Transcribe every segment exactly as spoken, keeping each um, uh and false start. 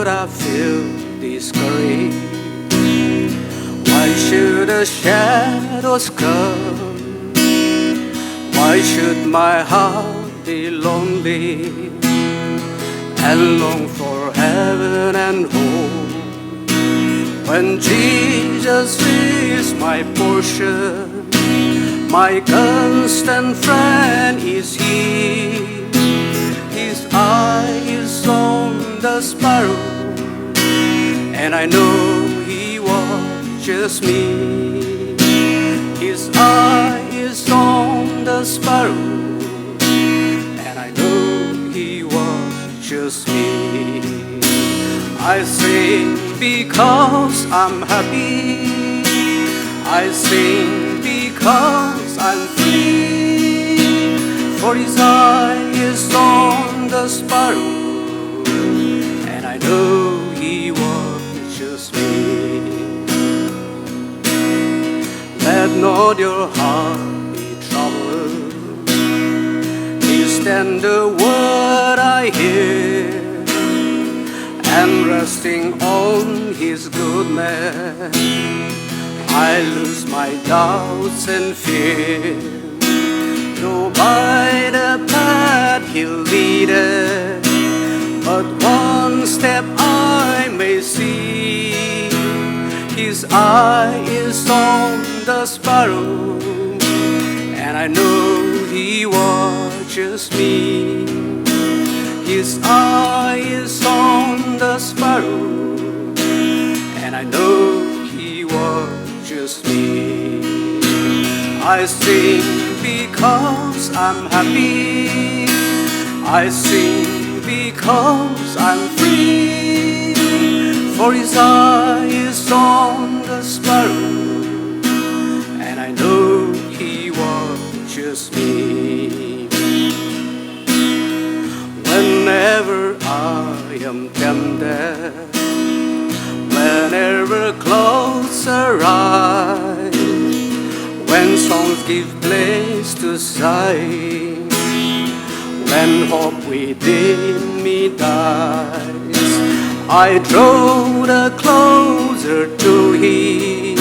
I feel discouraged. Why should the shadows come? Why should my heart be lonely and long for heaven and home? When Jesus is my portion, my constant friend is He. His eye is on the sparrow, and I know He watches me. His eye is on the sparrow, and I know He watches me. I sing because I'm happy. I sing because I'm free. For His eye is on the sparrow, and I know He watches me. Let not your heart be troubled. This tender word I hear, and resting on His goodness, I lose my doubts and fear. Though by the path He leadeth, but one step I may see. His eye is on the sparrow, and I know He watches me. His eye is on the sparrow, and I know He watches me. I sing because I'm happy. I sing because I'm free. For His eye is on the sparrow, and I know He watches me. Whenever I am tempted, whenever clouds arise, when songs give place to sighs, when hope within me dies, I draw the closer to Him.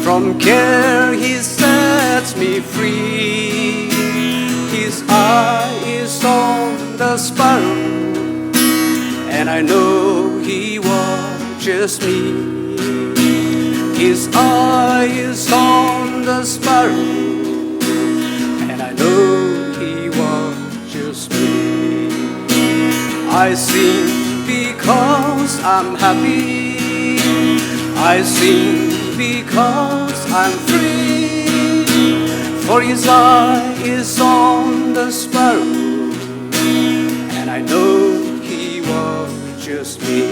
From care He sets me free. His eye is on the sparrow, and I know He watches me. His eye is on the sparrow, and I know He watches me. I sing because I'm happy. I sing because I'm free. For His eye is on the sparrow, and I know He watches me.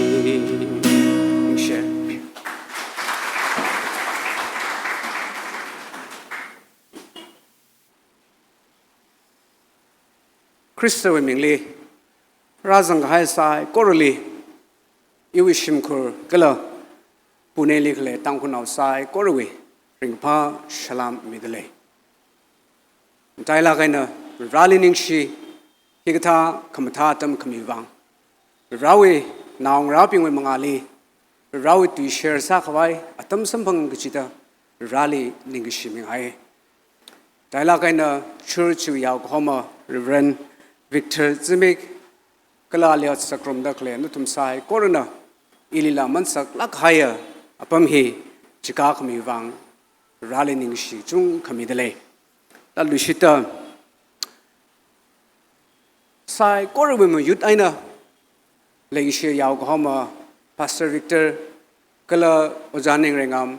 Share. Khristawui mingli rāzangkahai saikorali, iwui shimkhur kala Puneli khalei Tangkhulnao saikorawui ringphā salam midalei. Matailāk eina Vareli ningshi, hikathā khamathā atam khami vang, Varewui naongarābingwui mangāli, Varewui tui share sākhavai atam samphang kachida Vareli ningkashi mingai. Matailāk eina church wui yaokahoma Reverend Victor Zimik, kala ali otsak ngarumda khalei nathum saikorana ilila mansaklāk kahaiya apam hi chikā khami vang Vareli ningkashi chungkha midalei. Laluishita saikorawui mayut eina leishiya yaokahoma Pastor Victor kala Ojā Ningrengam,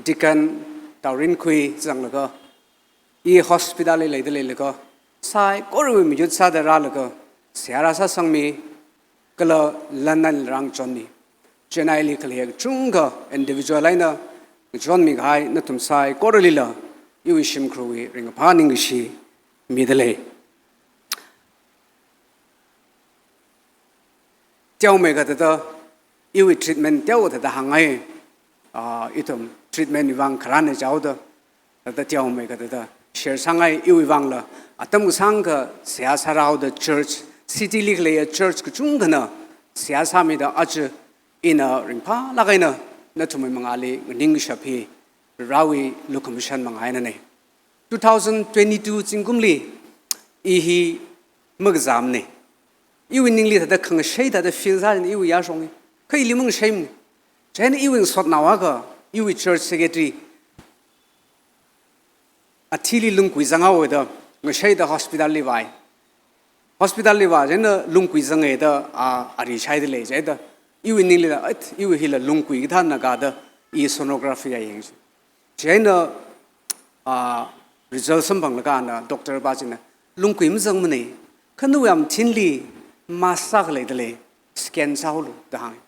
Deacon Taurinkhui zanglaga, i hospital li leida leilaga, saikorawui mayut sāda rālaga, seihā rāsāsangmi, kala London rāngachonmi. Chennai li khalei kachungkha individual eina ngachonmi kahai nathum saikoralila iwui shimkhurwui ringkaphā ningkashi midalei. Teomeikha thāda, iwui treatment teokha thāda hāngngai, ah, ithum treatment wui vang kharāna chaoda, thāda teomeikha thāda share sāngai, iwui vangla atam kasāngkha seihā sārāhaoda church, city li khaleiya church kachungkhana seihā sāmida aja ina ringphālāk eina nathumwui mangāli nganingshap hi Varewui lukhamashan mangā einana. Two thousand twenty-two zingkumli i hi makazāmana. Iwui ningli thāda khangashei thāda feel sāna iwui yāshong hi. Kha ili mangasheimana. Chieina iwui ngasotnao akha, iwui church secretary athili lungkui zanghaowa da, ngasheida hospital li vāi. Hospital li vā chieina lungkui zanga da, a, ari shaida lei chieina. Iwui ningli la, "Ait, iwui hila lungkui kathāna," kathāda, i sonography ya yeng. Chieina, a, result samphanglaga ana doctor pa china, "Lungkui mazangmana, kha nawui amathinli mass sākhalei da lei, scan sāhaolu," da hānga.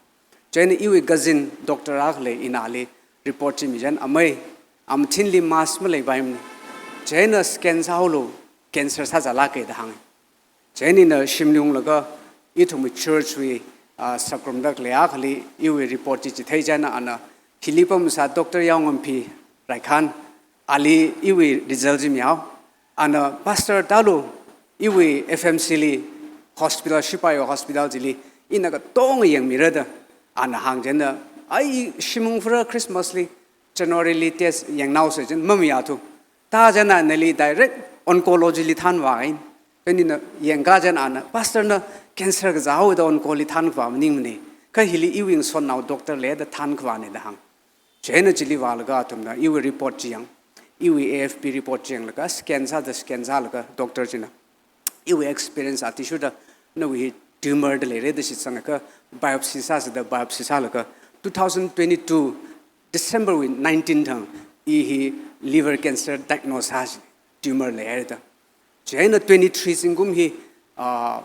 Chieina iwui cousin doctor akha lei, ina ali report chi mi chieina, "Amei, amathinli mass maleipaimana. Chieina scan sāhaolu, cancer sāzālāka," da hānga. Chieina ina shimli unglaga ithumwui church wui, a, sākrum da khalei akhali iwui report chi chithei chieina ana hili pamsā Doctor Yaongamphi Raikhan, ali iwui result chi mihao. Ana, "Pastor tālu, iwui F M C li hospital, Shipaiwui hospital chili ina katonga yangmira," da ana hāng chieina, "Ai, shim ungfura Christmas li, January li test yangnaosa," chieina mamayāthu. Tā chieina nali direct oncology li thānvā haina. Chieina ina yangkā chieina ana, "Pastor, na cancer kazāhaowa da onco li thānkhavā maningmana. Kha hili iwui ngasotnao doctor leida thānkhavāna," da hāng. Chieina chili vālaga athumna iwui report chi yang, iwui A F P report chi yanglaga scan sāda scan sālaga doctor china, "Iwui experience athishurda nawui hi tumor da leira da shitsanga, kha biopsy sāsa," da biopsy sālaga two thousand twenty-two December wui nineteen thang i hi liver cancer diagnose sāsa, tumor leihaira da. Chieina twenty-three zingkum hi, ah,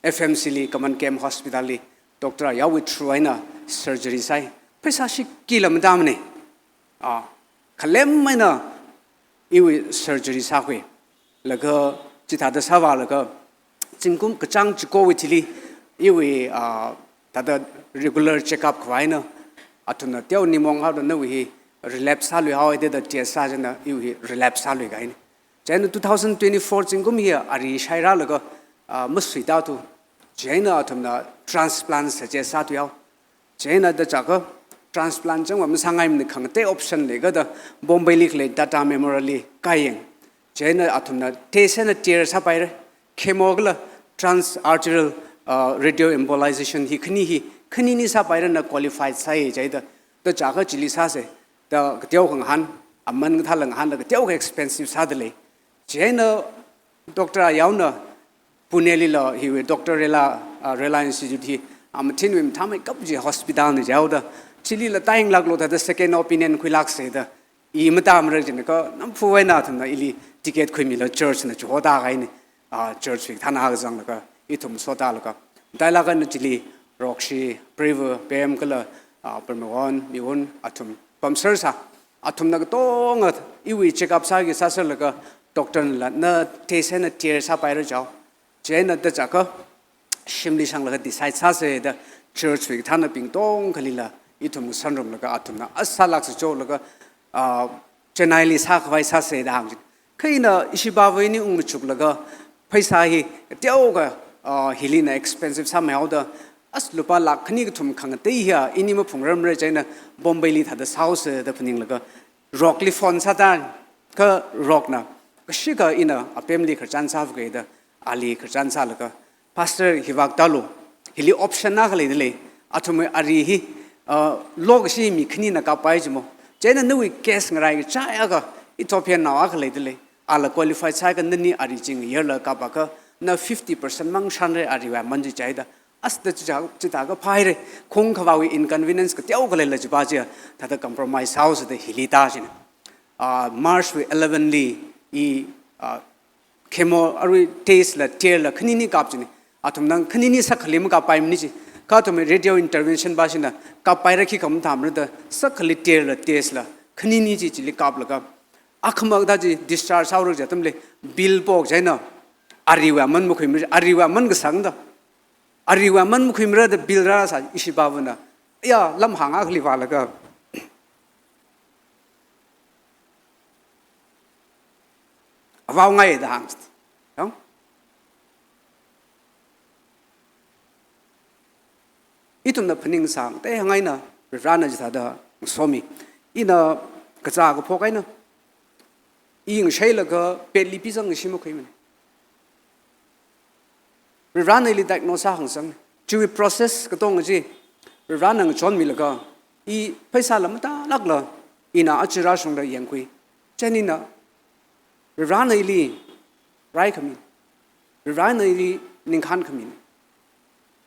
F M C li, Common Camp Hospital li, Doctor Yaowui through eina surgery sāi. Pheisā shikila matāmana. Ah, khalem eina iwui surgery sākhui. Laga chithāda sāvālaga, zingkum kachāng chikowui thili, iwui, ah, thāda regular check up khavai eina, athumna teonao mong haoda nawui hi relapse sāluihaowa da test sā chieina iwui hi relapse sāluikahaina. Chieina two thousand twenty-four zingkum hi ari shairālaga, ah, masuitāthu. Chieina athumna transplant suggest sāthuihao. Chieina da chaka transplant changva masāngaimana, khangatei option leikha da Bombay li khalei Tata Memorial li kāyeng. Chieina athumna test eina tier sāpaira. Chemo kala trans-arterial, ah, radioembolization hi khani hi, khanini sāpaira, na qualified sāi chieina. Da chaka chili sāsa. Da kateokha ngahān, aman kathāla ngahānla kateokha expensive sāda lei. Chieina Doctor Yaona Pune lila hiwui Doctor Rela, ah, Rela Institute hi amathinwui mathāmeikap kaji hospital na jihaoda, chilila tāyinglāklu thāda second opinion khuilāksa da, i matāmara jina kha, namphu eina athumna ili ticket khuimila church na chihotākahaina, ah, church wui thāna kazanglaga, ithum sotālaga. Matailāk eina chili Rokshi, Prevu, Pem kala, ah, Permewon, Miwun, athum pamsersā. Athumna katonga iwui check up sāki sāserlaga, doctor nala na test eina tier sāpaira jihaowa. Chieina da chaka shimli shanglaga decide sāsa da church wui kathānabing katongkhalila ithum sangrumlaga athumna asā lāksa cholaga, ah, Chennai li sākhavai sāsa da hāng. Kha ina ishi bava ini ungmachuklaga pheisā hi teokha, ah, hilina expensive sāmeihaoda, as lupā lakh khani kathum khangatei hiya ini maphungrarmara chieina Bombay li thāda sāhaosa da phaninglaga Rokli phone sāda, kha Rokna, kashikha ina apemli khararchan sāvāka da, ali khararchan sālaga, Pastor, hivāk tālu, hili option akha leida lei, athumwui ari hi, ah, lo kashi mi khanina kappai jimo. Chieina nawui case ngarai kachai akha, Ethiopian nao akha leida lei, ala qualified sāakha nani ari chi ngayarlaga kapakha, na fifty percent mang shanra ariwui aman chi chieina. As da chithā, chithākha phāhaira, khong khavāwui inconvenience kateokha leila chipa chiya, thāda compromise sāhaosa da hili tā jina. Ah, March wui eleven li i, ah, chemo arui test la tier la khanini kap jina. Athumna khanini sākhali makappaimana ji. Kha athumwui radio intervention pa china kappaira khikha mathāmara da sākhali tier la test la khanini chi chili kaplaga, akhama kathā chi discharge sāhaora kaji atamli bill pok chieina ariwui aman makhuimara, ariwui aman kasāngda. Ariwui aman makhuimara da bill rāsā ishi bavana. Ya, lamhāng akhali vālaga avaongai da hāng. Yong? Ithumna phaningsang, te hāngngaina, Varivarana chithāda ngasomi. Ina kazā kaphok eina, i ngashailaga petli pizang ngashi makhuimana. Varivarana ili diagnose sāhāngsang. Chiwui process katonga chi Varivarana ngachonmilaga, i pheisāla matālākla, ina aja rāshungda yangkhui. Chieina ina Varivarana ili raikhami, Varivarana ili ningkhān khami.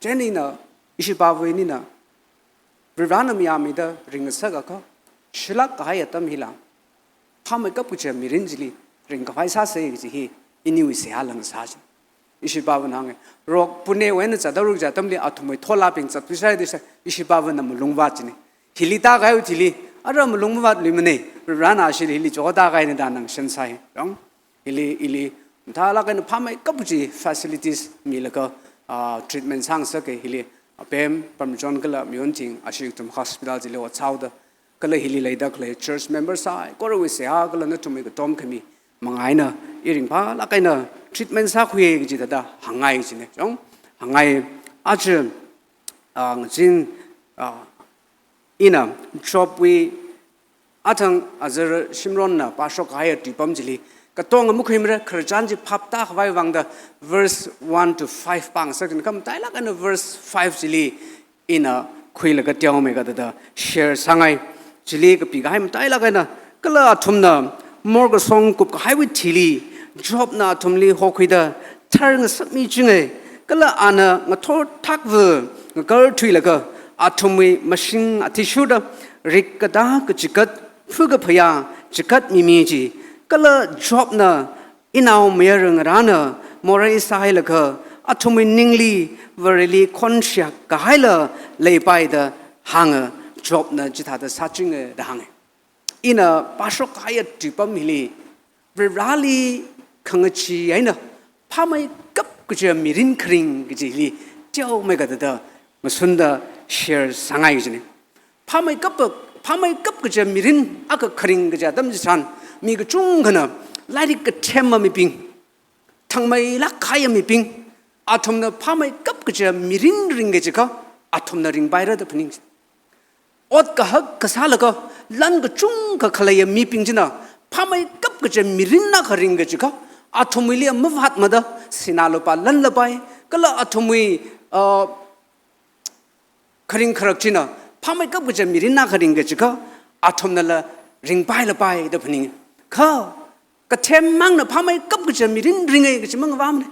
Chieina ina ishipāvawui eina Varivarana mayāmida ringngasakakha, shilāk kahai atam hila phāmeikap kaja mirin chili ringkaphā sāsa kaji hi iniwui seihā lāngsā chi. Ishipāvana hānga, rok Punewui eina zatda ruk kaja atamli athumwui tholabing zatpisa da sai, ishipāvana malung vāt china. Hili tākahaiwui thili, ara malung mavātluimana, Varivarana ashi hili chotda kahaina da ngashan sai. Rong, hili, ili matālāk eina phāmeikap kaji facilities milaga, ah, treatment sāngasaka hili, Pem, Paramechon kala Miyonching, ashi ithum hospital chili ot sāhaoda, kala hili leida khalei church member saikorawui seihā kala nathumwui katom khami manga eina, i ringphālāk eina treatment sākhuiya kaji thāda hāngngai china. Chong, hāngngai aja, ah, ngazin, ah, ina Jobwui athang azar Shimronna pāshok kahai tuipam chili katonga makhuimara, khararchan chi phap tākhavai vangda verse one to five pāngasak china, kha matailāk eina verse five chili ina khuilaga teomeikha thāda share sāngai. Chili kapikahai matailāk eina, kala athumna morkasong kupkahaiwui thili Jobna athumli hokhuida thar ngasakmichinga, kala ana ngathorthakva ngakarthuilaga athumwui mashing athishurda rikkatā kachigat phakaphayā chigat mimi chi, kala Jobna inaomayara ngarāna morei sāhailaga athumwui ningli Vareli khonshiak kahaila leipai da hānga, Jobna chithāda sāchinga da hānga. Ina pāshok kahai tuipam hili Varivarali khangachee eina phāmeikap kaja mirin kharing kaji hili teomeikha thāda ngasunda share sāngai china. Phāmeikap, phāmeikap kaja mirin akha kharing kaja atam chitharan, mi kachungkhana, lairik kathema mibing, thangmeilāk kahaiya mibing, athumna phāmeikap kaja mirin ringa chiakha, athumna ringpaira da phaning. Ot kahak kasālaga lan kachungkha khaleiya mibing china phāmeikap kaja mirin akha ringa chiakha, athumwuili mavātmada sinā lupā lanlapai, kala athumwui, uh, kharing kharak china phāmeikap kaja mirin akha ringa chiakha, athumnala ringpailapai da phaning. Kha kathemmangna phāmeikap kaja mirin ringa kaji mangavāmana.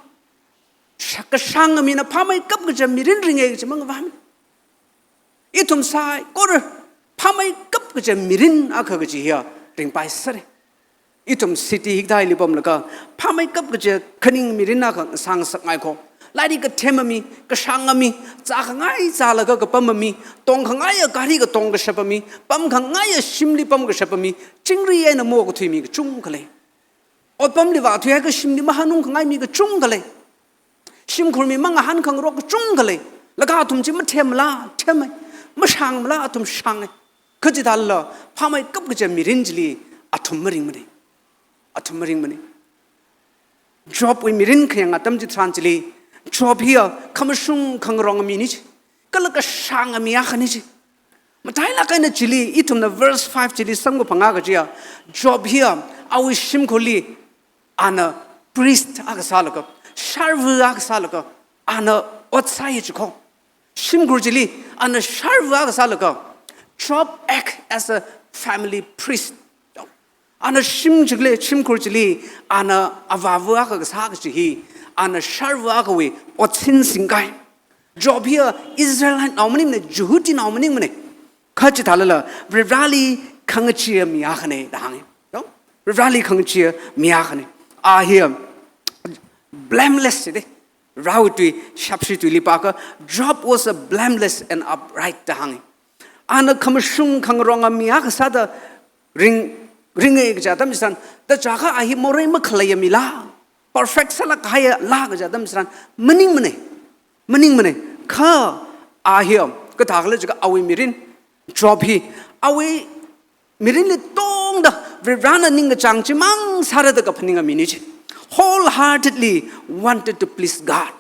Sha-, kashānga mina phāmeikap kaja mirin ringa kaji mangavāmana. Ithum saikora phāmeikap kaja mirin akha kaji hiya ringpaisera. Ithum city hikathāli pamlaga phāmeikap kaja khaning mirin akha sāngasakngai ko. Lairik kathema mi, kashānga mi, zākhangai zālaga kapama mi, tongkhangaiya gari katong kashapa mi, pamkhangaiya shimli pam kashapa mi, chingri eina mokathui mi kachungkha lei. Otpamli vāthuihaiakha shimli mahānungkhangai mi kachungkha lei. Shimkhur mi mangahānkhangarok kachungkha lei. Laga athum chi mathemmala, themma. Mashāngmala, athum shānga. Kha chithālala phāmeikap kaja mirin chili athum maringmana. Athum maringmana. Jobwui mirin khayang atam chitharan chili, Job hiya khamashung khangaronga mina chi, kala kashānga mi akhana chi. Matailāk eina chili, ithumna verse five chili samkaphanga kajiya, Job hiya awui shimkhurli ana priest akha sālaga, sharva akha sālaga, ana ot sāya chiko. Shimkhur chili ana sharva akha sālaga, Job act as a family priest. Ana shim chili, shimkhur chili ana avāva akha kasā kaji hi, ana sharva akhawui otsin singkai. Job hiya Israelite nao maningmana, Jihudinao maningmana. Kha chithālala Varivarali khangacheeya mi akhana da hānga. Yong? Varivarali khangacheeya mi akhana. A hiya blameless jida. Raotui, shapshi tuili pāakha, Job was a blameless and upright da hānga. Ana khamashung khangaronga mi akha sāda ring, ringa kaja atam chitharan, da chiakha a hi morei makhaleiya mila, perfect sālāk kahaiyala kaja atam chitharan, maningmana, maningmana. Kha a hiya kathākhala chiakha awui mirin, Job hi, awui mirinli tongda Varivarana ningkachāng chimang sāra da kaphaninga mina chi. Wholeheartedly wanted to please God.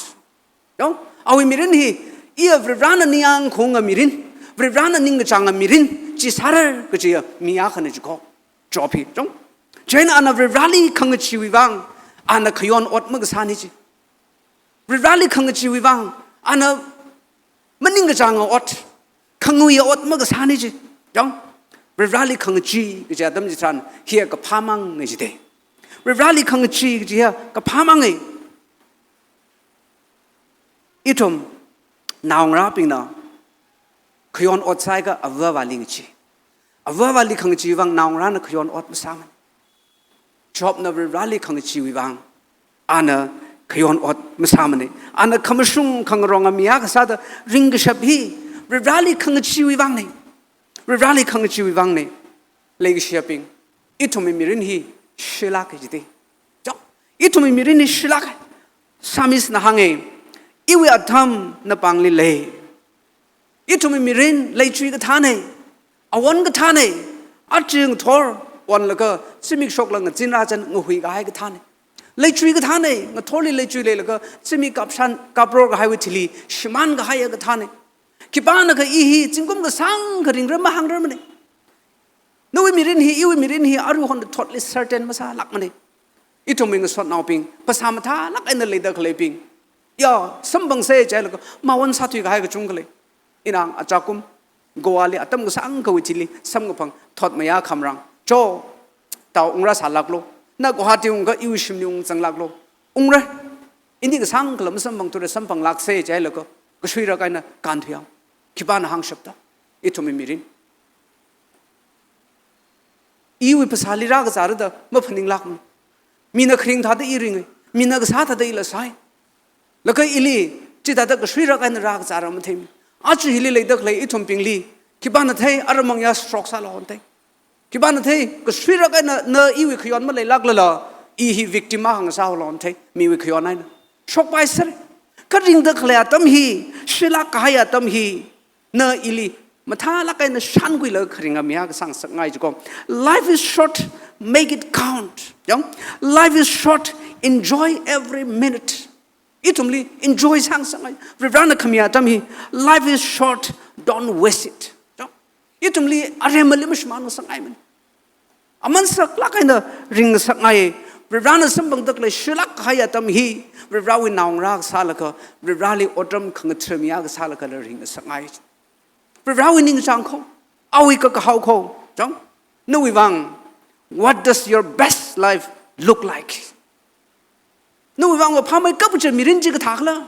Yong, awui mirin hi Iya Varivarana ningyāng khaunga mirin, Varivarana ningkachānga mirin chi sāra kajiya mi akhana jiko. Job hi, chong. Chieina ana Varivarali khangacheewui vang, ana khayon ot makasāna chi. Varivarali khangacheewui vang, ana maningkachānga ot, khanguiya ot makasāna chi. Chong. Varivarali khangachee kaji atam chitharan hiya kaphāmang ngai jite. Varivarali khangachee kaji hiya kaphāmang ngai. Ithum naongarābingna khayon ot sāakha avāvali ngachee. Avāvali khangachee vang naongarāna khayon ot masāmana. Jobna Varivarali khangacheewui vang, ana khayon ot masāmana. Ana khamashung khangaronga mi akha sāda ringkashap hi Varivarali khangacheewui vangna. Varivarali khangacheewui vangna. Leikashiyabing, ithumwui mirin hi shilāka jite. Chong, ithumwui mirin hi shilāka. Psalmistna hānga, iwui atam napāngli lei. Ithumwui mirin leichui kathāna, awon kathāna, aja ngathor onlaga zimikshoklaga ngazin rāzan ngahui kahai kathāna. Leichui kathāna, ngathorli leichui leilaga zimik kapshan kapror kahaiwui thili shimān kahaiya kathāna. Khipānakha i hi zingkum kasāngkha ringra mahāngrarmana. Nawui mirin hi, iwui mirin hi aruihon thotli certain masālākmana. Ithumwui ngasotnaobing, phasā mathālāk eina leida khaleibing, ya, samphangsa jilaga mawon sāthui kahai kachungkha lei. Ina achākum Goali atam kasāngkhawui thili samkaphang thot mayā khamrang. Cho, tao ungrāsālāklu. Na Guwahati ungakha iwui shimli ungzanglāklu. Ungra. Ini kasāngkhala masamphangthura samphanglāksa jilaga kashuirak eina kānthuiya. Khipāna hāngshapta? Ithumwui mirin. Iwui phasāli rākazāra da maphaninglākmana. Mina kharing thāda i ringa, mina kasā thāda ila sāi. Laga ili chithāda kashuirak eina rākazāra matheimana. Aja hili leida khalei ithumbingli khipāna thei, aramang ya stroke sāla hon thei. Khipāna thei, kashuirak eina na iwui khayon maleilāklala, i hi victim akha ngasāhaola hon thei, miwui khayon eina. Shokpaisera. Kha ringda khalei atam hi, shilāk kahai atam hi, na ili mathālāk eina shānkhuilaga kharinga mi akha sāngasakngai jiko. Life is short, make it count. Yang, life is short, enjoy every minute. Ithumli enjoy sāngasakngai. Varivarana khami atam hi, life is short, don't waste it. Yang, ithumli aremali mashimānngasakngaimana. Aman saklāk eina ringngasakngai. Varivarana samphangda khalei shilāk kahai atam hi, Varivarawui naongarā akha sālaga, Varivarali otram khangatha mi akha sālagala ringngasakngai. Varivarawui ningchāng kho, awui kakahao kho, chang, nawui vang, what does your best life look like? Nawui vangva phāmeikap kaji mirin chi kathākhala?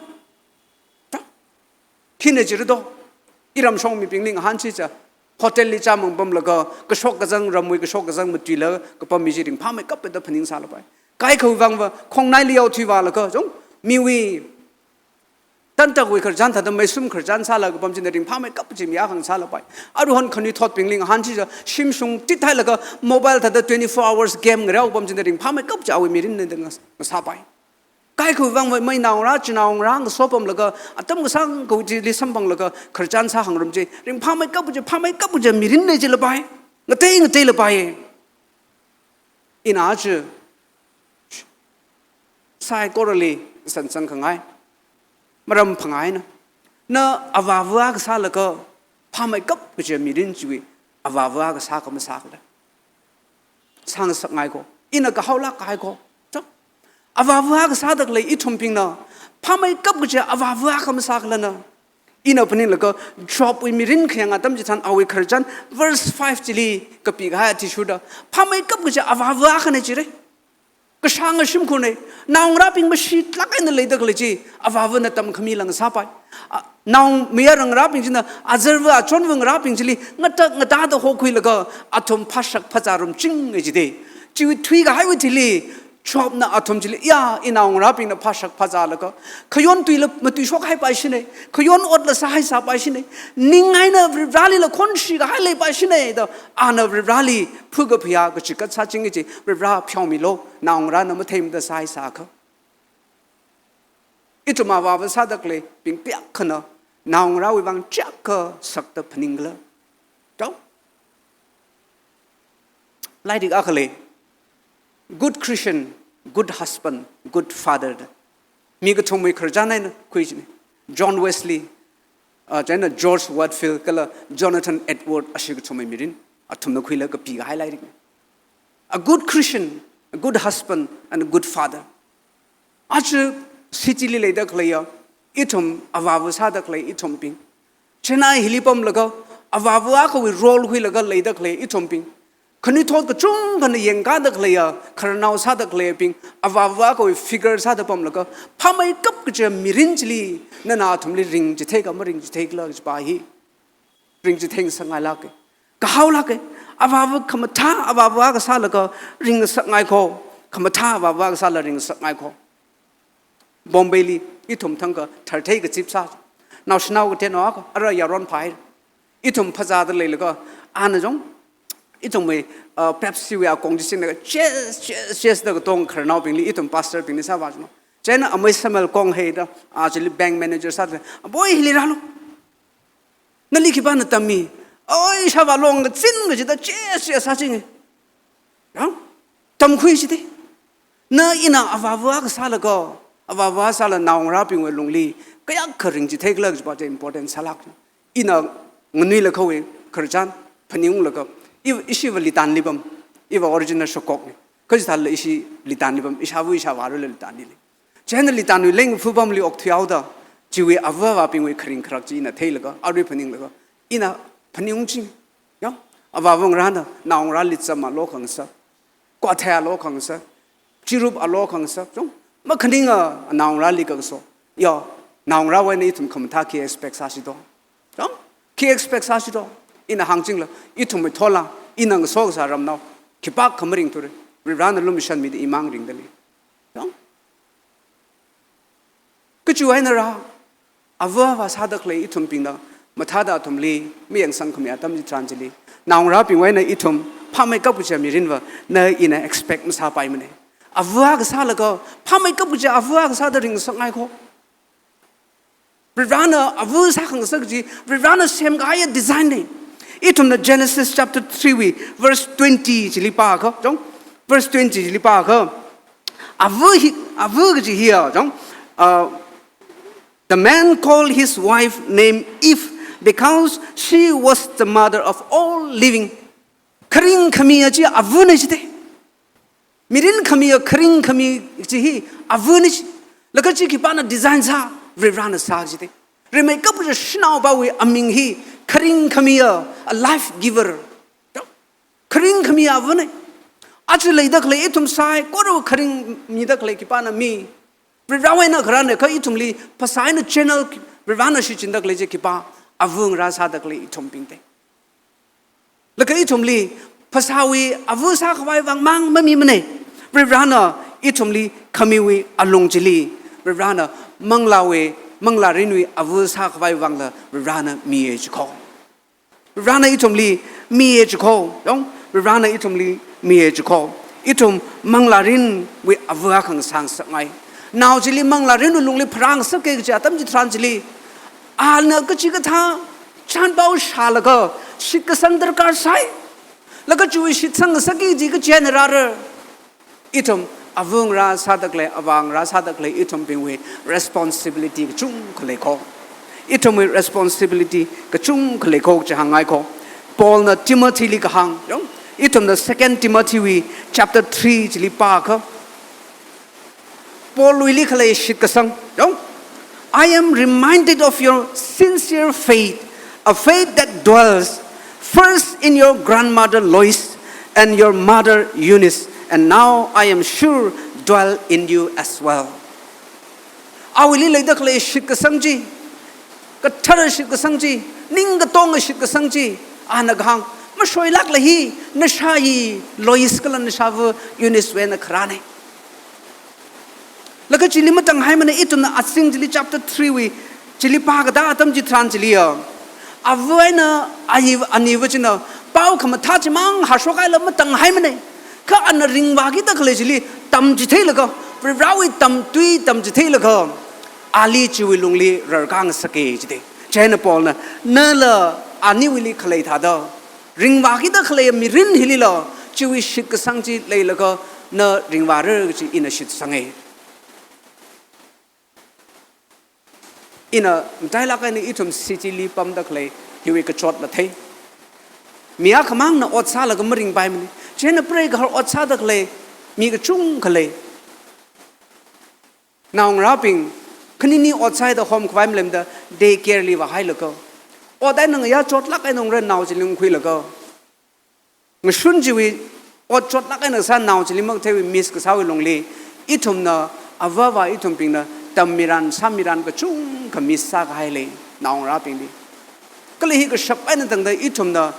Chang, hina jira do. Iramshong mibingli ngahān chiakha, hotel li chāmang pamlaga, kashok kazang ramwui, kashok kazang matuila kapam mi chi ringphāmeikap da phaningsālapai. Kaikhawui vangva, khongnaili yaothui vālaga, chang, miwui tantakwui khararchan thāda meisum khararchan sālaga pam china ringphāmeikap kaji mi akha ngasālapai. Aruihon khanuithotbingli ngahān chiakha, shimshung tithailaga mobile thāda twenty-four hours game ngareo pam china ringphāmeikap kaji awui mirinna da ngas-, ngasāpai. Kaikhawui vangva mai naongarā, chinaongarā ngaso pamlaga, atam kasāngkhawui thili samphanglaga, khararchan sāhāngram chi, ringphāmeikap kaji, phāmeikap kaji mirinna jilapai. Ngatei, ngateilapai. Ina aja saikorali sansang khangai. Maram phangā eina, na avāva akha sālaga phāmeikap kaji mirin chiwui avāva akha sākha masākhala? Sāngasakngai ko. Ina kahaolāk kahai ko. Chang, avāva akha sāda khalei ithumbingna phāmeikap kaji avāva akha masākhala na? Ina phaninglaga Jobwui mirin khayang atam chitharan awui khararchan verse five chili kapikahai athishurda, phāmeikap kaji avāva akhana jira. Kashānga shimkhurna, naongarābing mashitlāk eina leida khalei chi avāvana tamkhami lāngsāpai. A, naomayara ngarābing china azarva achonva ngarābing chili ngatak ngatāda hokhuilaga athum phāshak phāzā rumchinga jite. Chiwui thuikahaiwui thili, Jobna athum chili, ya, inaongarābingna phāshak phāzālaga, khayon tuila matuishok haipaishina, khayon otla sāhaisāpaishina, ning eina Varivaralila khonshi kahai leipaishina da, ana Varivarali phukaphayā kachikat sāchinga chi, Varivara pheomilu, naongarāna matheimada sāhaisākha. Ithum avāva sāda khaleibing pheakhana, naongarāwui vang chiyākha sakta phaningkhala? Tau? Lairik akha lei, good Christian, good husband, good father da. Mi kathumwui khararchan eina khuichina. John Wesley, ah, chieina George Whitefield kala Jonathan Edward ashi kathumwui mirin athumna khuilaga kapikahai lairik. A good Christian, a good husband, and a good father. Aja city li leida khaleiya ithum avāva sāda khalei ithumbing, chieina hili pamlaga avāva akhawui role khuilaga leida khalei ithumbing, khanuithot kachungkhana yangkāda khaleiya khararnao sāda khaleibing, avāva akhawui figure sāda pamlaga, phāmeikap kaja mirin chili nana athumli ringchitheika maringchitheikhala kajipa hi ringchithei ngasakngailāka. Kahaolāka. Avāva khamathā avāva akha sālaga ringngasakngaiko. Khamathā avāva akha sālaga ringngasakngaiko. Bombay li ithum thangkha tharthei kazip sā, naoshinao kateonao akha, ara yaron phāhai. Ithum phazāda leilaga, ana jong ithumwui, uh, Pepsi wui akong chi singlaga, "Cheers, cheers, cheers," da katong khararnaobingli ithum pastor bingli sāvā jino. Chieina amei Samuel kong haida, ah, chili bank manager sāda, "Boy, hili rālu. Nali khipāna tammi? Oi, ishāvā long kazin kachida, cheers, cheers sāchinga. Yang, tamkhui chida. Na ina avāva akha sālaga, avāva sālaga naongarābingwui lungli kayākha ringchitheikhala kajipa chi important sālāk. Ina nganuilakha wui khararchan phaningunglaga, i, ishiva Litanli pam, iva original Shokokna. Kachithāla ishi Litanli pam, ishāva ishāvārala Litanli lei. Chieina Litanwui lengfu pamli okthuihaoda, chiwui avāvabingwui kharing kharak chi ina theilaga, arui phaninglaga, ina phaningungching. Ya, avāva ngarāna naongarāli cham alo khangasak, kwathei alo khangasak, chirup alo khangasak, jong makhaninga naongarāli khangaso. Ya, naongarāwui eina ithum khamathā khi expect sāsi do? Jong, khi expect sāsi do? Ina hāngchingla, ithumwui thola, ina ngaso kasā ramnao khipākha maringthura. Varivarana lumashanmida imang ringda lei. Jong, kachiwui eina rā, avāva sāda khalei ithumbingna mathāda athumli mayangsangkhami atam chitharan chili, naongarābingwui eina ithum phāmeikap kaja mirinva na ina expect masāpaimana. Avā akha sālaga phāmeikap kaja avā akha sāda ringngasakngaiko. Varivarana avā sākhangasak chi Varivarana semkahaiya design na. Ithumna Genesis chapter three wui verse twenty chili pākha, jong, verse twenty chili pākha, avā hi, avā kaji hiya, jong, uh, "The man called his wife name Eve because she was the mother of all living." Kharing khamiya chi avāna jida. Mirin khamiya kharing khami chi hi avāna chi. Laga chi khipāna design sā? Varivarana sā jida. Rimeikap kaja shanaopawui aming hi kharing khamiya, a life giver. Kharing khamiya avāna. Aja leida khalei ithum saikora kharing mida khalei khipāna mi? Varivarawui eina kharāna, kha ithumli phasā eina channel Varivarana shichinda khalei chi khipā? Avā ngarā sāda khalei ithumbingna. Laga ithumli phasāwui avā sākhavai vang mang mamimana. Varivarana ithumli khamiwui alung chili, Varivarana manglāwui, manglārinwui avā sākhavai vangla Varivarana miya jiko. Varivarana ithumli miya jiko, jong, Varivarana ithumli miya jiko. Ithum manglārinwui avā akha ngasāngasakngai. Nao chili manglārinwui lungli pharāngasaka kaji atam chitharan chili, ana kachikathā chānpao shālaga shitkasang darkar sai. Laga chiwui shitsang ngasakki kaji kachi eina rāra? Ithum avā ngarā sāda khalei, avā ngarā sāda khalei ithumbingwui responsibility kachungkha leiko. Ithumwui responsibility kachungkha leiko chi hāngngaiko. Paulna Timothyli kahāng, jong, ithumna Second Timothy wui chapter three chili pākha, Paulwuili khalei shitkasang, jong, "I am reminded of your sincere faith, a faith that dwells first in your grandmother Lois and your mother Eunice, and now I am sure dwell in you as well." Awuili leida khalei shitkasang chi, kathara shitkasang chi, ning katonga shitkasang chi, ana kahāng, mashoilākla hi, nashā hi Lois kala nashāva Eunice wui eina kharāna. Laga chili matanghaimana, ithumna Azing chili chapter three wui chili pākatā atam chitharan chiliya, avā eina ayi, aniva china pao khamathā chimang hāshokhaila matanghaimana. Kha ana ringvākida khalei chili tamchitheilaga, Varivarawui tamtui tamchitheilaga, ali chiwui lungli rarkāngasaka jida. Chieina Paulna, nala aniwuili khalei thāda ringvākida khalei mirin hilila, chiwui shitkasang chi leilaga na ringvāra kaji ina shitsanga. Ina matailāk eina ithum city li pamda khalei hiwui kachotla thei. Mi akhamangna ot sālaga maringpaimana. Chieina preigahar ot sāda khalei mi kachungkha lei. Naongarābing khanini ot sāda homkhavai maleimanada day care li vāhailaga, ot eina ngayā chotlāk eina ungra nao chili ngakhuilaga, ngashun chiwui ot chotlāk eina sā nao chili makatheiwui miss kasāwui lungli, ithumna, avā avā ithumbingna tammiran sāmiran kachungkha miss sākahai lei naongarābingli. Kala hi kashap eina tangda ithumna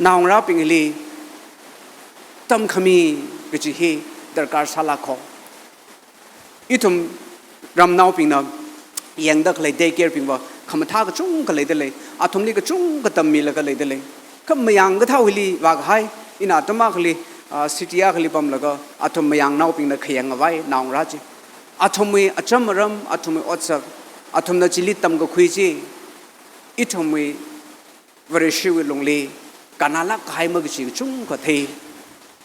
naongarābingli tamkhami kaji hi darkar sālāka. Ithum ramnaobingna yangda khalei day care bingva khamathā kachungkha leida lei, athumli kachungkha tammilaga leida lei. Kha mayang kathā hili vākahai, ina atam akhali, ah, city akhali pamlaga, athum mayangnaobingna khayang ngavai naongarā chi. Athumwui acham aram, athumwui otsak, athumna chili tamkakhui chi, ithumwui Vareshiwui lungli kannalāk kahai makaji kachungkha thei.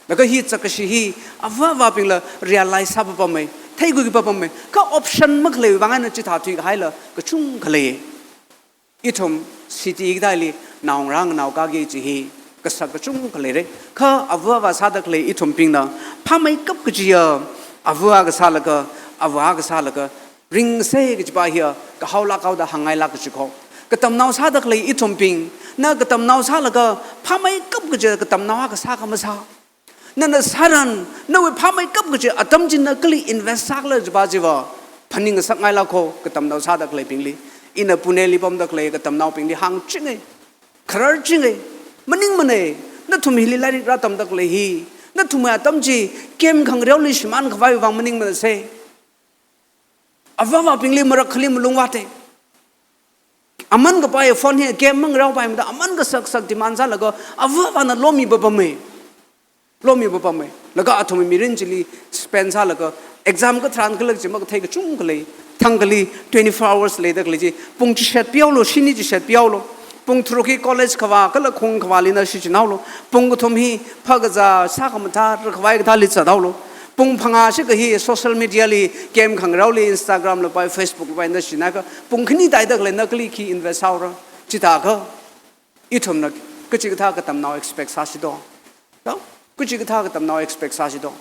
Laga hi zakkashi hi avā avābingla realize sāpapamei, theikhuipapamei. Kha option makhaleiwui vang eina chithā thuikahaila kachungkha lei. Ithum city kathāli naongarā nganao kāki kaji hi kasak kachungkha leira. Kha avā avā sāda khalei ithumbingna phāmeikap kajiya avā akha sālaga, avā akha sālaga, ringsa kajipa hiya kahaolāk haoda hāngngailāk kajiko. Katamnao sāda khalei ithumbing, na katamnao sālaga phāmeikap kaji katamnao akha sā kha masā. Nana sāran, nawui phāmeikap kaji atam chi na kali invest sākhala jipa chiva phaning ngasakngailāko katamnao sāda khaleibingli. Ina Pune li pamda khalei katamnaobingli hāngchinga, khararchinga, maningmana. Nathum hili lairik rātamda khalei hi, nathumwui atam chi game khangareoli shimānkhavai vang maningmanasa. Avā avābingli marak khali malungvāta. Aman kapaiya phone hi game mangareopaimada aman kasak sak demand sālaga avā avāna lomi papamei. Lomi papamei. Laga athumwui mirin chili spend sālaga exam katharan khalei chi makathei kachungkha lei. Thangkhali twenty-four hours leida khalei chi, pung chishat pihaolu, shini chishat pihaolu. Pung tharuk hi college kavā kala khung kavāli na shichinhaolu. Pung kathum hi phakazā sākhamathā, rakhavai kathāli zathaolu. Pung phangā shikha hi social media li game khangareoli, Instagram lapai, Facebook lapai na shichinakha pung khani taida khalei na kali khi invest sāhaora. Chithākha ithumna kachikathā katamnao expect sāsi do? Tao? Kachikathā katamnao expect sāsi do?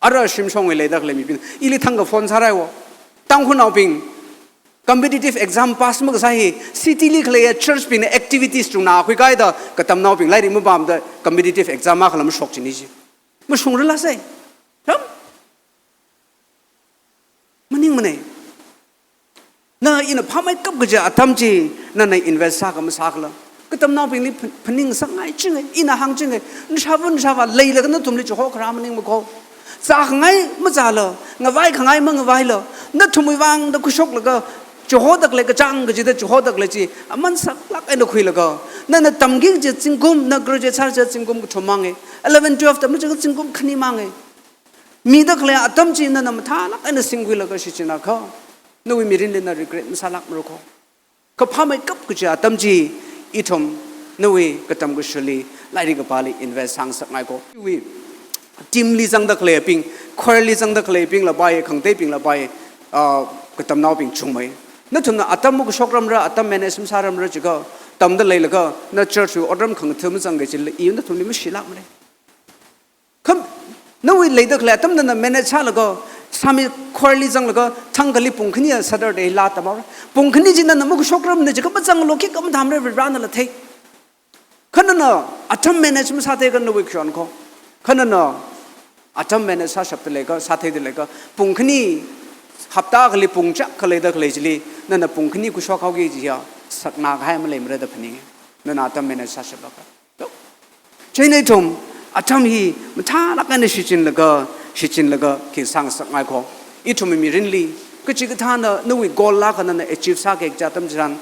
Ara shimshongwui leida khalei mibing, ili thangkha phone sārai wo. Tangkhulnaobing competitive exam pass makasā hi city li khaleiya church bingna activities chungna khuikahaida katamnaobing lairik mapamda competitive exam akhala mashok chini chi. Mashungralasa. Tao? Maningmana. Na ina phāmeikap kaji atam chi nana invest sā kha masākhala. Katamnaobingli pha-, phaning ngasakngaichinga, ina hāngchinga, nashāva nashāva leilaga nathumli chiho kharā maningmako. Zākhangai mazāla, ngavaikhangai mangavaila, nathumwui vangda khuishoklaga, chihoda khalei kachāng kachida chihoda khalei chi aman saklāk eina khuilaga, nana tamki kaji zingkum, na graduate sāra kaji zingkum kathum manga, eleven, twelve tamra kaji zingkum khani manga. Mida khalei atam chi nana mathālāk eina singkhuilaga shichinakha, nawui mirinli na regret masālākmarako. Kha phāmeikap kaji atam chi ithum nawui katam kashurli, lairik kapāli invest sāngasakngaiko. Iwui team li zangda khaleibing, choir li zangda khaleibing lapai, khangateibing lapai, ah, katamnaobing chungmei. Nathumna atam makashokramra, atam manage masāramra jiakha, tamda leilaga na church wui otram khangatha mazangki chila, i nathumli mashilākmara. Kham, nawui leida khalei atam nana manage sālaga, sāmi choir li zanglaga, thangkhali pung khaniya Saturday laa tamhaora. Pung khani chi nana makashokramna jiakha mazanglu khikha mathāmara, Varivarānala thei. Kha nana atam manage masātheiakha nawui khayon ko. Kha nana atam manage sāshapda leikha, sātheida leikha, pung khani, hapta akhali pung chak kha leida khalei chili, nana pung khani khuishok haoki kajiya saknā kahai maleimara da phaninga. Nana atam manage sāshapakha. Chieina ithum atam hi mathālāk eina shichinlaga, shichinlaga khi sāngasakngaiko. Ithumwui mirinli kachikathāna nawui goal akha nana achieve sāki kaji atam chitharan,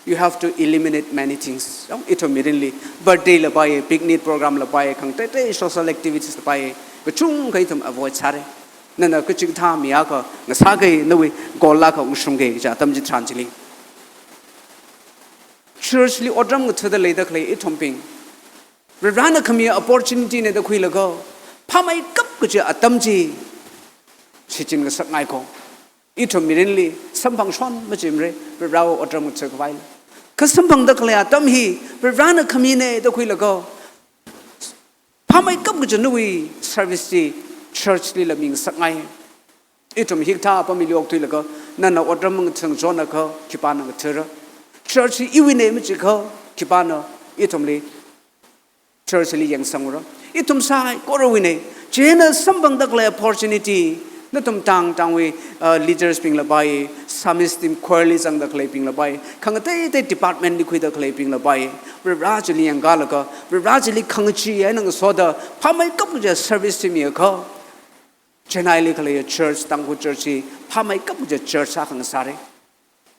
you have to eliminate many things. Ithum mirinli birthday lapai, picnic program lapai, khangateitei social activities lapai, kachungkha ithum avoid sāra. Nana kachikathā mi akha ngasāki, nawui goal akha ungshungki kaji atam chitharan chili, church li otram ngathada leida khalei ithumbing, Varivarāna khami opportunity na da khuilaga, phāmeikap kaji atam chi shichin ngasakngaiko. Ithum mirinli samphangshon machimre, Varivarāwui otram ngathakhavai. Kha samphangda khalei atam hi Varivarāna khamine da khuilaga, phāmeikap kaja nawui service chi church lila mingasakngai. Ithum hikathā apam hili okthuilaga, nana otram mangathang chonakha khipāna ngathara? Church hi iwuine machikha khipāna ithumli church li yangsangura? Ithum saikorawuine. Chieina samphangda khalei opportunity, nathum tang tangwui, uh, leaders bingla pai, psalmist team choir li zangda khaleibingla pai, khangatei tei department li khuida khaleibingla pai, Varivarā chili yangkalaga, Varivarā chili khangachee eina ngasoda, phāmeikap kaja service chi miakha, Chennai li khalei church, Tangkhul church hi phāmeikap kaja church akha ngasāre.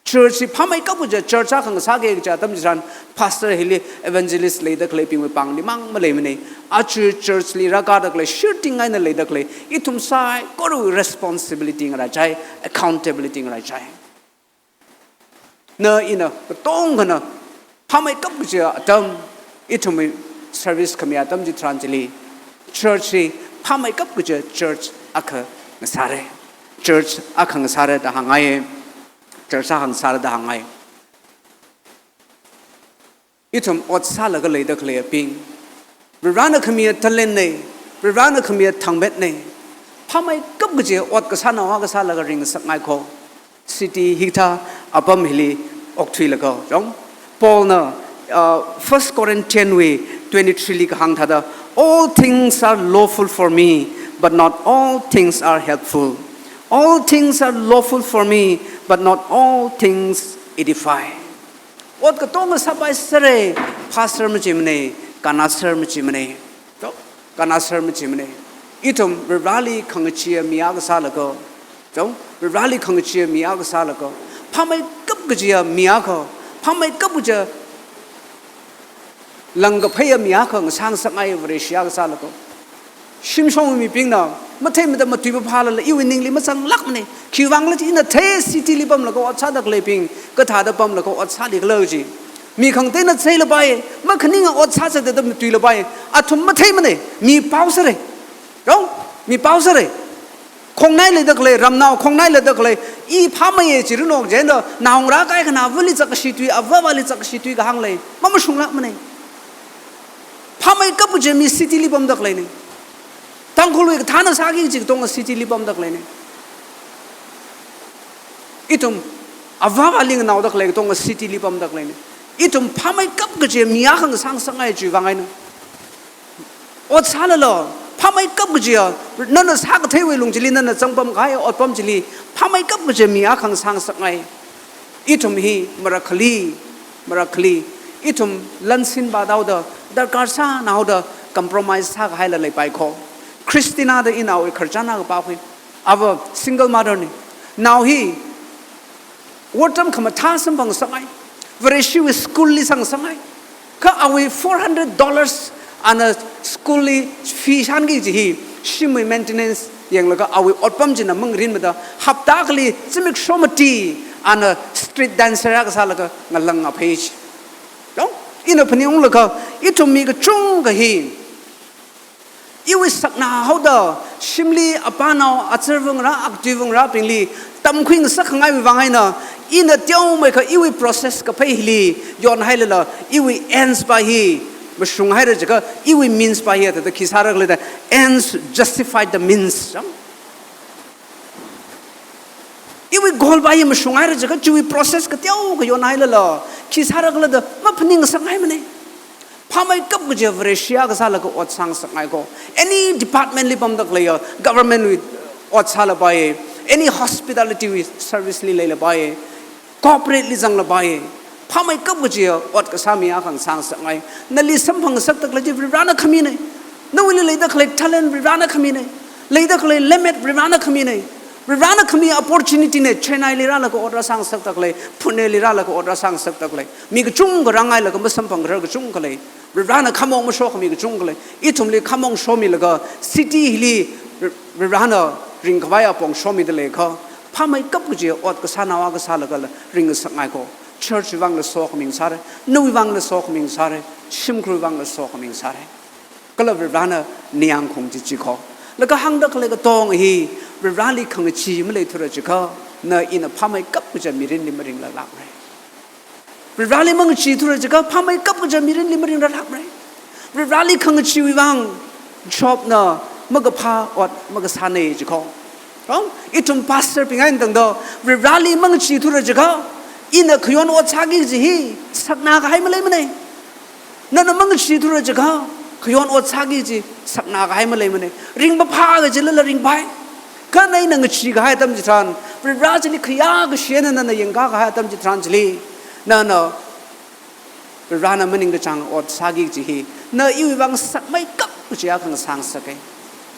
Church hi phāmeikap kaja church akha ngasāki kaja atam chitharan, pastor hili evangelist leida khaleibingwui pāngli mang maleimane. Aja church li rākāda khalei, shirting eina leida khalei, ithum saikorawui responsibility ngaraichai, accountability ngaraichai. Na ina katongkhana phāmeikap kaja atam, ithumwui service khami atam chitharan chili, church hi phāmeikap kaja church akha ngasāre. Church akha ngasāre da hāngngai. Church akha ngasāre da hāngngai. Ithum ot sālaga leida khaleibing, Varivarāna khami talent ne, Varivarāna khami thangmetne, phāmeikap kaja ot kasānao akha sālaga ringngasakngaiko. City hikathā apam hili okthuilaga, chong? Paulna, uh, First Corinthians wui twenty-three li kahāng thāda, "All things are lawful for me, but not all things are helpful. All things are lawful for me, but not all things edify." Ot katonga sāpaisāre, phāser machimane, kannāser machimane. To, kannāser machimane. Ithum Varivarāli khangacheeya mi akha sālaga, to, Varivarāli khangacheeya mi akha sālaga, phāmeikap kajiya mi akha, phāmeikap kaja langkaphāya mi akha ngasāngasakngai, Vareshi akha sālaga. Shimshong mibingna matheimada matuipaphālala iwui ningli mazanglākmane. Khiwuivangkhala chi ina thei city li pamlaga ot sāda khaleibing kathāda pamlaga ot sālikhala chi. Mi khangateina cheilapai, makhaninga ot sāsāda matuilapai. Athum matheimane, mi paosāre. Rong, mi paosāre. Khongnai leida khalei, ramnao khongnai leida khalei, i phāmeiye chi runok jenda, naongarā kaikhana avali zakkashi tui, avāvali zakkashi tui kahāng lei. Mamashunglākmane. Phāmeikap kaja mi city li pamda khaleine. Tangkhulwui kathāna sāki kaji katonga city li pamda khaleine. Ithum avāvali nganaoda khalei katonga city li pamda khaleine. Ithum phāmeikap kaja mi akha ngasāngasakngai chiwuivang eina. Ot sālala, phāmeikap kajiya, nana sākatheiwui lung chili, nana zangpamkahai otpam chili, phāmeikap kaja mi akha ngasāngasakngai. Ithum hi marakhali, marakhali, ithum lansin vāthaoda, darkar sānaoda, compromise sākahaila leipaiko. Christina da inao i kharchana kapakhui. Ava single mother ne. Nao hi otram khamathā samphangngasakngai. Vareshiwui school li sangngasakngai. Kha awui four hundred dollars ana school li fee shānki kaji hi, shimwui maintenance yanglaga awui otpam china mangarinmada, hapta akhali zimiksho mati ana street dancer akha sālaga ngalāngphai chi. Dong, ina phaningunglaga, ithum mi kachungkha hi iwui saknā haoda, shimli apānao, azarvangarā, aktuivangarābingli tamkhuingasak khangaiwui vang eina, ina teomeikha iwui process kaphei hili yonhailala, iwui ends pa hi mashunghaira jiakha, iwui means pa hi thāda khi sāra khala da, ends justify the means. Iwui goal pa hi mashunghaira jiakha, chiwui process kateokha yonhailala, khi sāra khala da maphaningngasakngaimane. Phāmeikap kajiya Vareshi akha sālaga ot sāngasakngaiko. Any department li pamda khaleiya, government wui ot sālapai, any hospitality wui service li leilapai, corporate li zanglapai, phāmeikap kajiya ot kasā mi akha ngasāngasakngai. Nali samphangngasakda khalei chi Varivarāna khamine. Nawuili leida khalei talent Varivarāna khamine. Leida khalei lemmet Varivarāna khamine. Varivarāna khami opportunity ne, Chennai li rālaga ot rāsāngasakda khalei, Pune li rālaga ot rāsāngasakda khalei. Mi kachungkha rāngailaga masamphangra kachungkha lei. Varivarāna khamong mashokhami kachungkha lei. Ithumli khamong shomilaga city hili Varivarāna ringkhavai apong shomida leiakha, phāmeikap kajiya ot kasānao akha sālagala ringngasakngaiko. Church wui vangla sokhami ngasāre. Nawui vangla sokhami ngasāre. Shimkhurwui vangla sokhami ngasāre. Kala Varivarāna ningyāng khung chi chiko. Laga hāngda khalei katonga hi Varivarāli khangachee maleithura jiakha, na ina phāmeikap kaja mirinli maringlāklākmara. Varivarāli mangachee thura jiakha phāmeikap kaja mirinli maringlāklākmara. Varivarāli khangacheewui vang Jobna makaphā ot makasāna jiko. Wrong? Ithum pastor bing eina tangda Varivarāli mangachee thura jiakha, ina khayon ot sāki kaji hi saknā kahai maleimana. Nana mangachee thura jiakha, khayon ot sāki kaji saknā kahai maleimana. Ringphāphā kajilala ringphai. Kha na ina ngachee kahai atam chitharan, Varivarā chili khayākashi eina nana yangkā kahai atam chitharan chili, nana Varivarāna maningkachāng ot sāki kaji hi, na iwui vang sakmeikap kaji akha ngasāngasaka.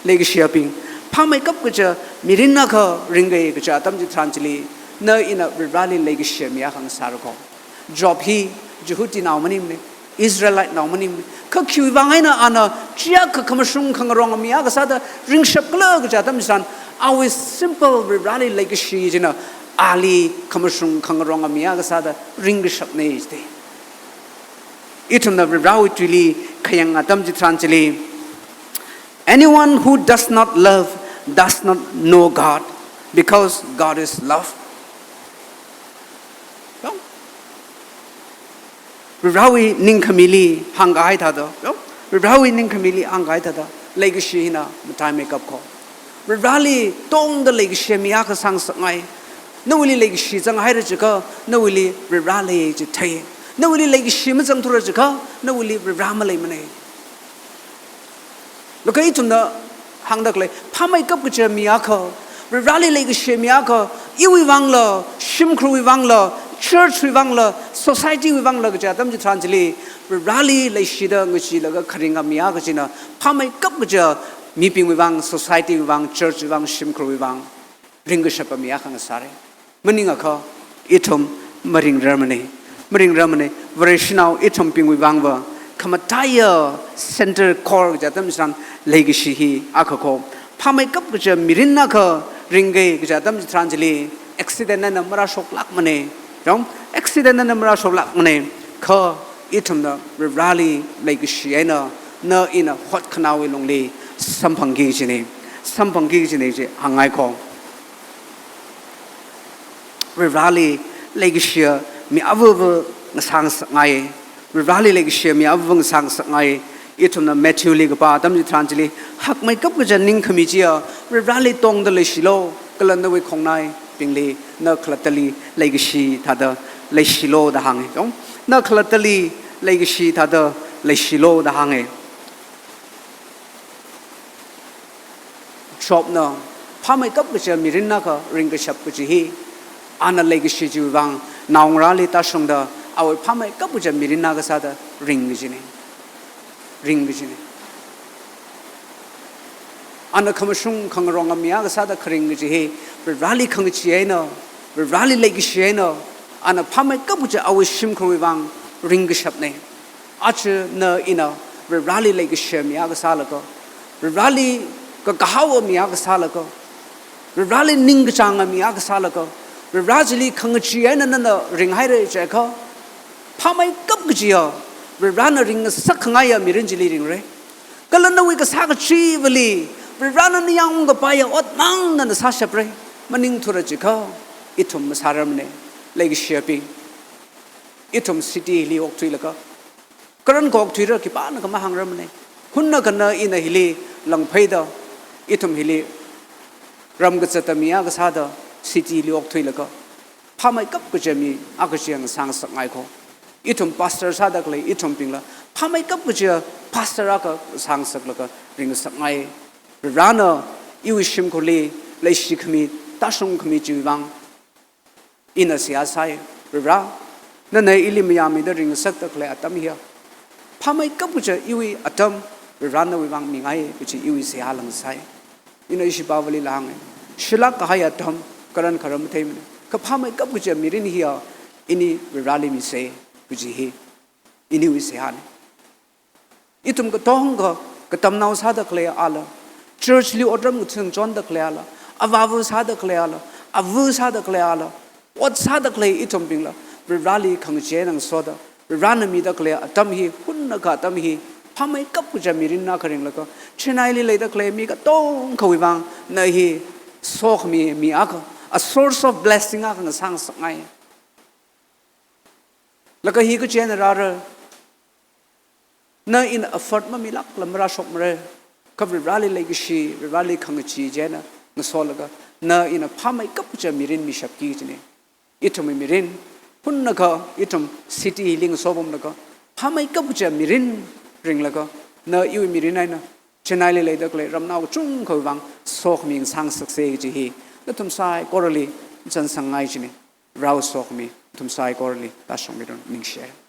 Leikashiyabing, phāmeikap kaja mirin akha ringki kaja atam chitharan chili, na ina Varivarāli leikashiya mi akha ngasārako. Job hi Jihudinao maningmana, Israelite nao maningmana. Kha khiwui vang eina ana chiyākha khamashung khangarong mi akha sāda ringshap khala kaja atam chitharan, awui simple Varivarāli leikashi china ali khamashung khangarong mi akha sāda ringkashapna jida. Ithumna Varivarāwui tuili khayang atam chitharan chili, "Anyone who does not love does not know God, because God is love." Yong? Varivarāwui ningkhamili hāngkahai thāda, yong? Varivarāwui ningkhamili hāngkahai thāda, leikashi hina mataimeikap ko. Varivarāli tongda leikashiya mi akha sāngasakngai. Nawuili leikashi zanghaira jiakha, nawuili Varivarā lei chithei. Nawuili leikashi mazangthura jiakha, nawuili Varivarā maleimana. Laga ithumna hāngda khalei, phāmeikap kaja mi akha, Varivarāli leikashiya mi akha, iwui vangla, shimkhurwui vangla, church wui vangla, society wui vangla kaja atam chitharan chili, Varivarāli leishida ngacheelaga kharinga mi akha china, phāmeikap kaja mibingwui vang, society wui vang, church wui vang, shimkhurwui vang ringkashapa mi akha ngasāra. Maningakha ithum maringrarmana. Maringrarmana. Vareshinao ithumbingwui vangva khamataiya center core kaja atam chitharan leikashi hi akha ko. Phāmeikap kaja mirin akha ringki kaja atam chitharan chili accident eina marāshoklākmana. Yong? Accident eina marāshoklākmana. Kha ithumna Varivarāli leikashi eina na ina hotkhanāwui lungli samphangki kajina. Samphangki kajina chi hāngngai ko. Varivarāli leikashiya mi avava ngasāngasakngai. Varivarāli leikashiya mi avava ngasāngasakngai. Ithumna Matthew li kapā atam chitharan chili, hakmeikap kaja ningkhami chiya, Varivarāli tongda leishilu, kala nawui khongnaibingli, na khalattali leikashi thāda leishilu da hānga. Yong? Na khalattali leikashi thāda leishilu da hānga. Jobna phāmeikap kaja mirin akha ringkashap kaji hi, ana leikashi chiwui vang naongarāli tāshungda awui phāmeikap kaja mirin akha sāda ring kajina. Ring kajina. Ana khamashung khangarong mi akha sāda kharing kaji hi, Varivarāli khangachee eina, Varivarāli leikashi eina, ana phāmeikap kaja awui shimkhurwui vang ringkashapna. Aja na ina Varivarāli leikashiya mi akha sālaga, Varivarāli kakahaowa mi akha sālaga, Varivarāli ningkachānga mi akha sālaga, Varivarā chili khangachee eina nana ringhaira jiakha, phāmeikap kajiya Varivarāna ringngasak khangaiya mirin chili ringra. Kala nawui kasā kachiva̱li Varivarāna nayāng kapaiya ot mang nana sāshapra. Maningthura jiakha, ithum masārarmana, leikashiyabing. Ithum city li okthuilaga, karan kha okthuira khipānakha mahāngrarmana. Hunnakha na ina hili langpheida, ithum hili ram kazata mi akha sāda city li okthuilaga, phāmeikap kaja mi akha chiya ngasāngasakngai ko. Ithum pastor sāda khalei ithumbingla phāmeikap kaja pastor akha sāngasaklaga ringngasakngai. Varivarāna iwui shimkhurli leishikhami, tāshungkhami chiwui vang ina seihā sāi. Varivarā, nana ili mayāmida ringngasakda khalei atam hiya, phāmeikap kaja iwui atam Varivarā nawui vang mingai kaji iwui seihā langsai. Ina ishi Bible lila hānga, shilāk kahai atam karan kharam matheimana. Kha phāmeikap kaja mirin hiya ini Varivarāli misa kaji hi iniwui seihāna. Ithum katonga katamnao sāda khalei ala, church li otram kathang chonda khalei ala, avāva̱ sāda khalei ala, ava̱ sāda khalei ala, ot sāda khalei ithumbingla Varivarāli khangachee eina ngasoda, Varivarāna mida khalei atam hi, hunnakha atam hi phāmeikap kaja mirin akha ringlaga, Chennai li leida khalei mi katonga khawui vang na hi sokhami mi akha, a source of blessing akha ngasāngasakngai. Laga hi kachi eina rāra, na ina effort mamilākla marāshokmara, kha Varivarali leikashi, Varivarali khangachee chieina ngasolaga, na ina phāmeikap kaja mirin mishapki kajina. Ithumwui mirin, hunakha ithum city hili ngasopamlaga, phāmeikap kaja mirin ringlaga, na iwui mirin eina Chennai li leida khalei ramnao kachungkhawui vang sokhami ngasāngasaksa kaji hi nathum saikorali chānsāngai kajina. Varewui sokhami nathum saikorali tāshungmiranu, ningshi.